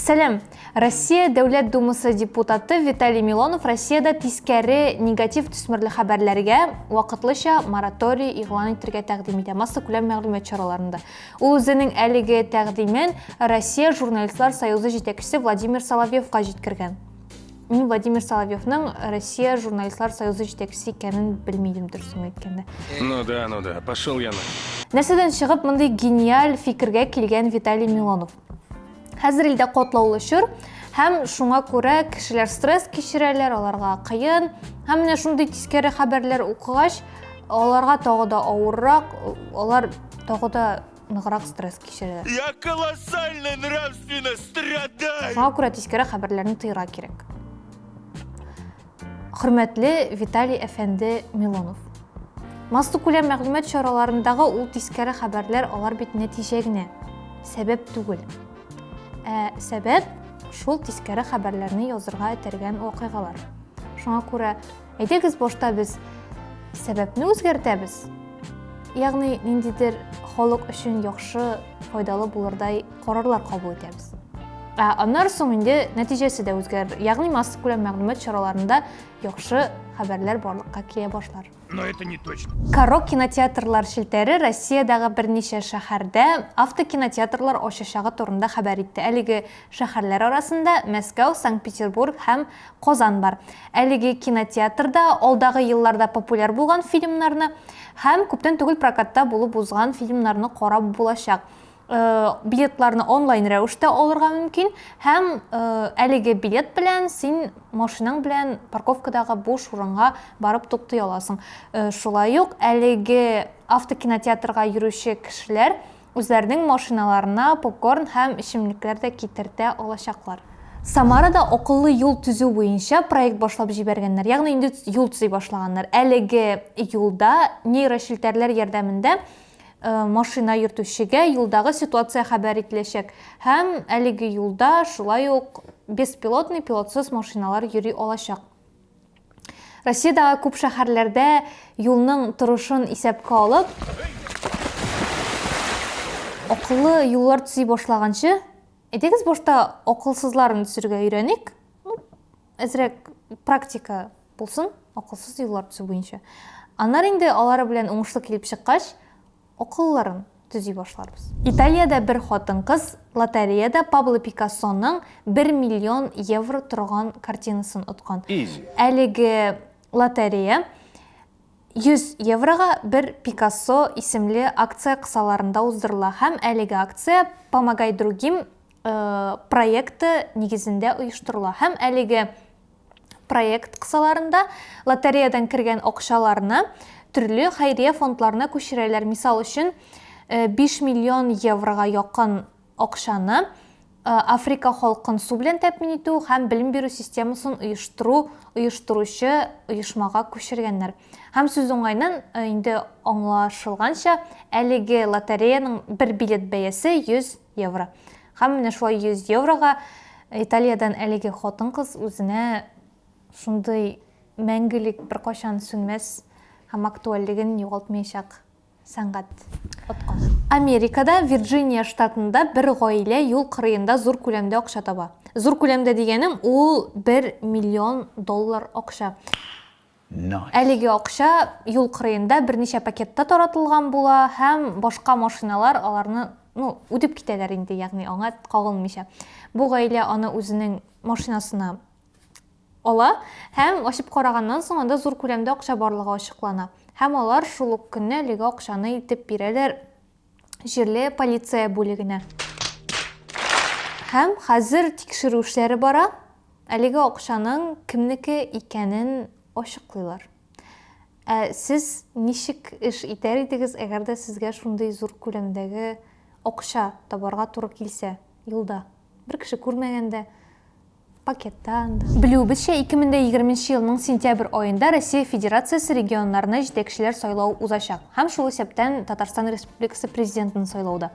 Сәлам! Россия Дәүләт Думасы депутаты Виталий Милонов Россиядә тискәре негатив төсмерле хәбәрләргә вакытлыча мораторий игълан итәргә тәкъдим итә массакүләм мәгълүмат чараларында. Ул үзенең әлеге тәкъдимен Россия Журналистлар союзы җитәкчесе Владимир Соловьевка җиткергән. Мин Владимир Соловьевның Россия Журналистлар союзы җитәкчесе икәнен белми идем, дөресен әйткәндә. Ну да, ну да, пошел я на. Нәрсәдән чыгып мондый гениаль фикергә килгән Виталий Милонов? Хәзер илдә катлаулы чор һәм шуңа күрә кешеләр стресс кичерәләр, аларга кыен. Һәм менә шундый тискәре хәбәрләр укыгач, аларга тагы да авыррак, алар тагы да ныграк стресс кичерәләр. Я колоссально нравственно страдаю! Шуңа күрә тискәре хәбәрләрне тыйырга кирәк. Хөрмәтле Виталий әфәнде Милонов. Массакүләм мәгълүмат чараларындагы ул тискәре хәбәрләр алар бит нәтиҗә генә, сәбәп түгел. Ә сәбәп шул тискәре хәбәрләрне язырга этәргән вакыйгалар. Шуңа күрә Әйдәгез башта без сәбәпне үзгәртәбез. Ягъни ниндидер халык өчен яхшы, файдалы булырдай карарлар кабул итәбез. Ә аннары соң инде нәтиҗәсе дә үзгәрер. Ягъни массакүләм мәгълүмат чараларында яхшы хәбәрләр барлыкка килә башлар. Но это не точно. Каро кинотеатрлар челтәре Россиядәге берничә шәһәрдә автокинотеатрлар ачачагы турында хәбәр итте. Әлеге шәһәрләр арасында Мәскәү, Санкт-Петербург һәм Казан бар. Әлеге кинотеатрда алдагы елларда популяр булган фильмнарны һәм күптән түгел прокатта булып узган фильмнарны карап булачак. Э, билетларны онлайн рәвештә алырга мөмкин һәм э, әлеге билет белән син машинаң белән парковкадагы буш урынга барып туктый аласың. Э, шулай ук әлеге автокинотеатрга йөрүче кешеләр Үзләренең машиналарына попкорн һәм эчемлекләр дә китертә алачаклар. Самарада акыллы юл төзү буенча проект башлап җибәргәннәр, ягъни инде юл төзи башлаганнар. Әлеге юлда нейрочелтәрләр ярдәмендә э, машина йөртүчегә юлдагы ситуация хәбәр ителәчәк һәм әлеге юлда шулай ук беспилотный, пилотсыз машиналар йөри алачак. Россиядәге күп шәһәрләрдә юлның торышын исәпкә алып, акыллы юллар төзи башлаганчы, әйдәгез башта акылсызларын төзергә өйрәник. Ну, әзрәк практика булсын акылсыз юллар төзү буенча. Аннары инде алары белән уңышлы килеп чыккач, Акылларын төзи башларбыз. Италиядә бер хатын-кыз лотереяда Пабло Пикассоның бер миллион евро торган картинасын откан. Easy. Әлеге лотерея 100 еврога бер Пикассо исемле акция кысаларында уздырыла һәм әлеге акция Помогай другим э, проекты нигезендә оештырыла. Һәм әлеге Проект кысаларында лотереядан кергән акчаларны төрле хәйрия фондларына күчерәләр. Мисал өчен, 5 э, миллион еврога якын акчаны э, Африка халкын су белән тәэмин итү һәм белем бирү системасын оештыру оештыручы оешмага күчергәннәр. Һәм сүз уңаеннан э, инде аңлашылганча, әлеге лотереяның бер билет бәясе 100 евро. Һәм менә шулай 100 еврога Италиядән әлеге хатын-кыз үзенә шундый мәңгелек беркайчан сүнмәс һәм актуальлеген югалтмаячак сәнгать откан. Америкада Вирджиния штатында бер гаилә юл кырыенда зур күләмдә акча таба. Зур күләмдә дигәнем ул 1 миллион доллар акча. Nice. Әлеге акча юл кырыенда берничә пакетта таратылган була һәм башка машиналар аларны ну, үтеп китәләр инде, ягъни аңа кагылмыйча. Бу гаилә аны үзенең машинасына ала һәм ачып караганнан соң анда зур күләмдә акча барлыгы ачыклана. Һәм алар шул ук көнне әлеге акчаны илтеп бирәләр җирле полиция бүлегенә. Һәм хәзер тикшерү эшләре бара. Әлеге акчаның кемнеке икәнен ачыклыйлар. Ә сез ничек эш итәр идегез, әгәр дә сезгә шундый зур күләмдәге акча табарга туры килсә юлда? Бер кеше күрмәгәндә, пакеттан. Белүебезчә, 2020 елның сентябрь аенда Россия Федерациясе регионнарына җитәкчеләр сайлау узачак һәм шул исәптән Татарстан Республикасы Президентын сайлау да.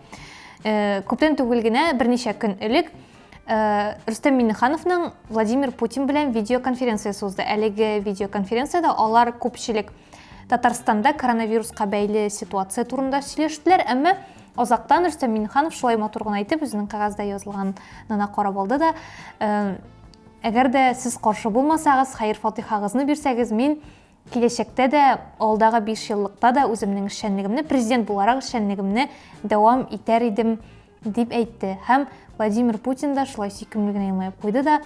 Э, күптән түгел генә, берничә көн элек, э, Рөстәм Миңнехановның Владимир Путин белән видеоконференциясе узды. Әлеге видеоконференциядә алар күпчелек Татарстанда коронавируска бәйле ситуация турында сөйләштеләр, әмма Азактан Рөстәм Миңнеханов шулай матур гына итеп үзенең кәгазьдә язылганына карап алды да, э, әгәр дә сез каршы булмасагыз, хәер-фатихагызны бирсәгез, мин киләчәктә дә, алдагы 5 еллыкта да үземнең эшчәнлегемне, президент буларак эшчәнлегемне дәвам итәр идем, дип әйтте. Һәм Владимир Путин да шулай сөйкемле генә елмаеп куйды да,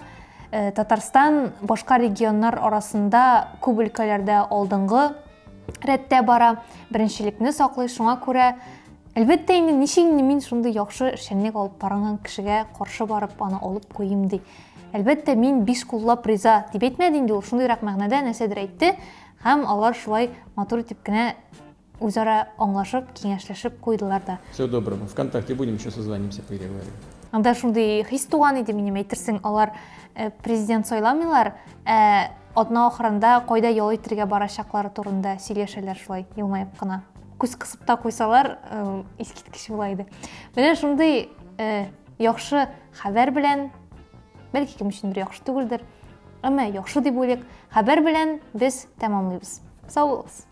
э, Татарстан башка регионнар арасында күп өлкәләрдә алдынгы рәттә бара, беренчелекне саклый, шуңа күрә әлбәттә инде ничек инде мин шундый яхшы эшчәнлек алып барган кешегә каршы барып аны алып куйыйм ди. Әлбәттә мин биш куллап риза дип әйтмәде инде ул, шундыйрак мәгънәдә нәрсәдер әйтте һәм алар шулай матур итеп кенә үзара аңлашып, киңәшләшеп куйдылар да. Всего доброго. Вконтакте будем еще созвонимся, переговорим. Анда шундый хис туган иде минем, әйтерсең, алар э, президент сайламыйлар, ә атна ахырында кайда ял итәргә барачаклары турында сөйләшәләр шулай, елмаеп кына. Күз кысып та куйсалар, э, искиткеч була иде. Менә шундый э, яхшы хәбәр белән, бәлки кем өчендер яхшы түгелдер, әмма яхшы дип уйлыйк, хәбәр белән без тәмамлыйбыз. Сау булыгыз.